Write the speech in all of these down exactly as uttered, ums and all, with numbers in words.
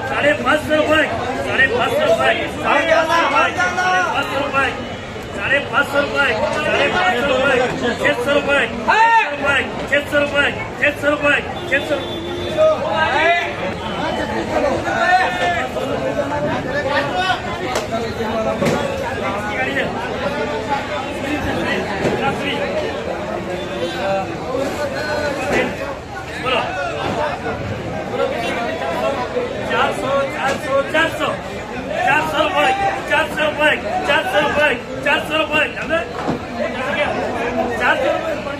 ساڑھے پانچ سو روپے، ساڑھے پانچ سو روپے، ساڑھے پانچ سو روپے، ساڑھے پانچ سو روپے، ساڑھے پانچ سو روپے، چھ سو روپے، چھ سو روپے، چھ سو روپے، چھ سو روپے۔ بولو۔ چار سو، چار سو، چار سو۔ چار سو روپے، چار سو روپے، چار سو روپے، چار سو روپے۔ جانے؟ چار سو روپے۔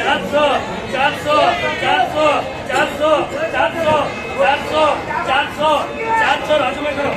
چار سو، چار سو، چار سو، چار سو، چار سو، چار سو، چار سو، چار سو، چار سو، راجو بھائی کرو۔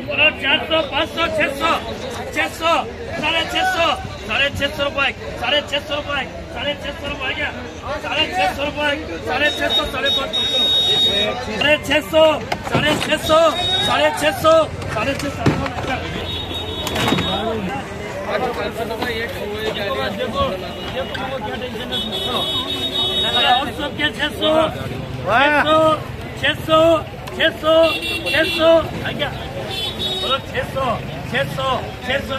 بولو، چار سو، پانچ سو، چھ سو، چھ سو، ساڑھے چھ سو، ساڑھے چھ سو روپے، ساڑھے چھ سو روپے، ساڑھے چھ سو روپے کیا؟ ساڑھے چھ سو روپے، ساڑھے چھ سو، ساڑھے پانچ سو، ساڑھے چھ سو، ساڑھے چھ سو، ساڑھے چھ سو، ساڑھے چھ سو۔ اور سب کے چھ سو، چھ سو، چھ سو، چھ سو، چھ سو، آ گیا۔ بولو، چھ سو، چھ سو، چھ سو۔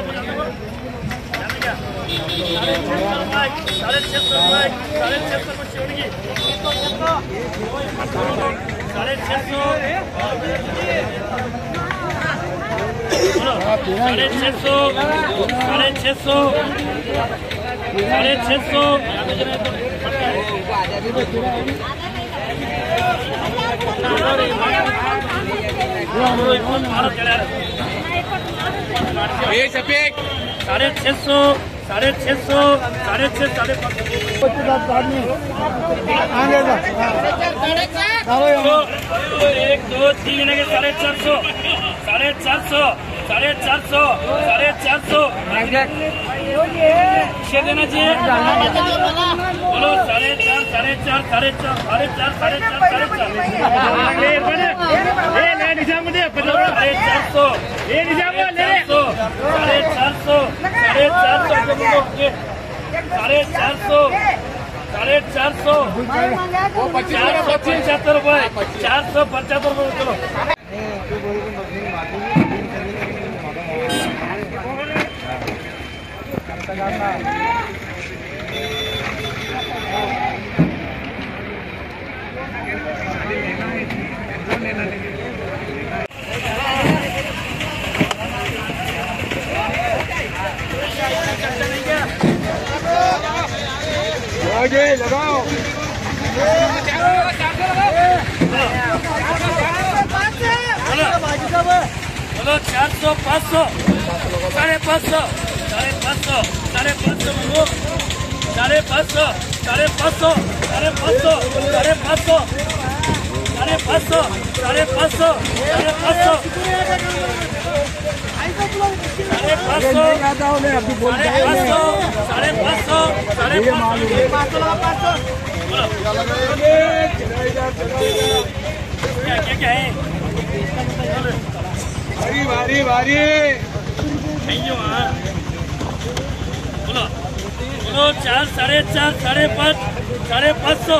ساڑھے چھ سو روپے، ساڑھے چھ سو روپے، ساڑھے چھ سو کچھ ہونے کی۔ ساڑھے چھ سو۔ بولو۔ ساڑھے چھ سو، ساڑھے چھ سو، ساڑھے چھ سو۔ اے شفیق۔ ساڑھے چھ سو، ساڑھے چھ سو، ساڑھے چھ، ساڑھے پانچ سو۔ ایک، دو، تین، ساڑھے چار سو، ساڑھے چار سو، ساڑھے چار سو، ساڑھے چار سو۔ چھ دینا چاہیے۔ بولو، ساڑھے چار، ساڑھے چار، ساڑھے چار، ساڑھے چار، ساڑھے چار، ساڑھے چار۔ ساڑھے چار سو، ساڑھے چار سو، ساڑھے چار سو، ساڑھے چار سو، ساڑھے چار سو، ساڑھے چار سو، چار سو پچہتر روپے، چار سو پچہتر روپے، چلو۔ آگے لگاؤ۔ بولو، چار سو، پانچ سو، ساڑھے پانچ سو، ساڑھے پانچ سو، ساڑھے پانچ سو، ساڑھے پانچ سو، ساڑھے پانچ سو، ساڑھے پانچ سو، ساڑھے پانچ سو، ساڑھے پانچ سو، ساڑھے پانچ سو، ساڑھے پانچ سو۔ ساڑھے پانچ سو، ساڑھے پانچ سو، ساڑھے پانچ سو، ساڑھے پانچ سو۔ بولو۔ کیا، کیا، کیا ہے؟ بھاری، بھاری، بھاری۔ نہیں ہے وہاں۔ بولو۔ بولو، چار، ساڑھے چار، ساڑھے پانچ، ساڑھے پانچ سو۔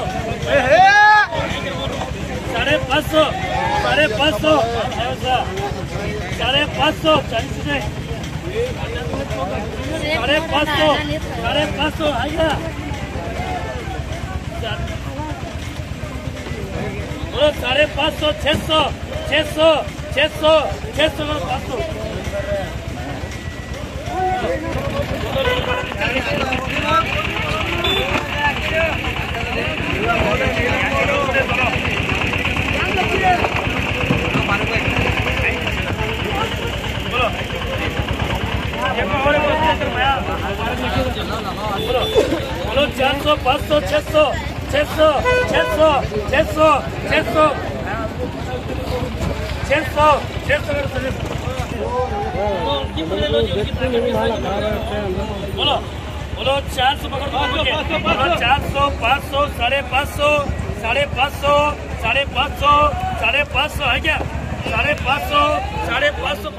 ساڑھے پانچ سو، ساڑھے پانچ سو، ساڑھے پانچ سو، چالیس روپے۔ ساڑھے پانچ سو، ساڑھے پانچ سو، آئے گا۔ بولو، ساڑھے پانچ سو، چھ سو، چھ سو، چھ سو، چھ سو، پانچ سو۔ بولو، چار سو، پانچ سو، چھ سو، چھ سو، چھ سو، چھ سو، چھ سو، چھ سو، چھ سو۔ بولو، بولو، چار سو پکڑ دو، بولو، چار سو، پانچ سو، ساڑھے پانچ سو، ساڑھے پانچ سو، ساڑھے پانچ سو، ساڑھے پانچ سو ہے کیا؟ ساڑھے پانچ سو، ساڑھے پانچ سو۔